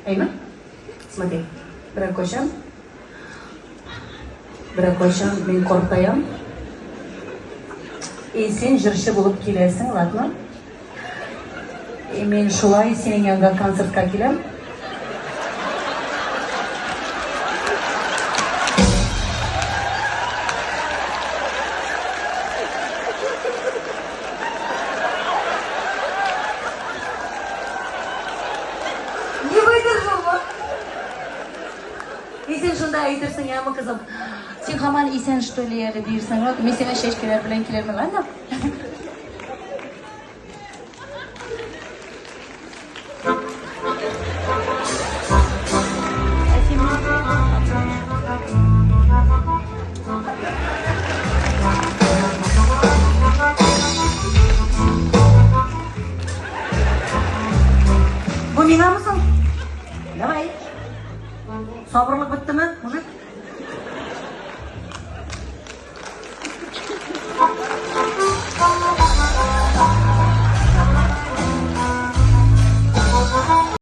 Әйме? Смотри, берәр кайчан, берәр кайчан мин картаям. И син җырчы булып киләсең, ладно? И мин шулай синең янга концертка киләм. Не выдержала. И син шунда әйтерсең, яме кызым. Син һаман исән, что ли, әле диерсең. Вот, мин сиңа чәчкәләр белән килермен, ладно? Бу миңамы соң? Давай. Сабырлык беттеме, мужик?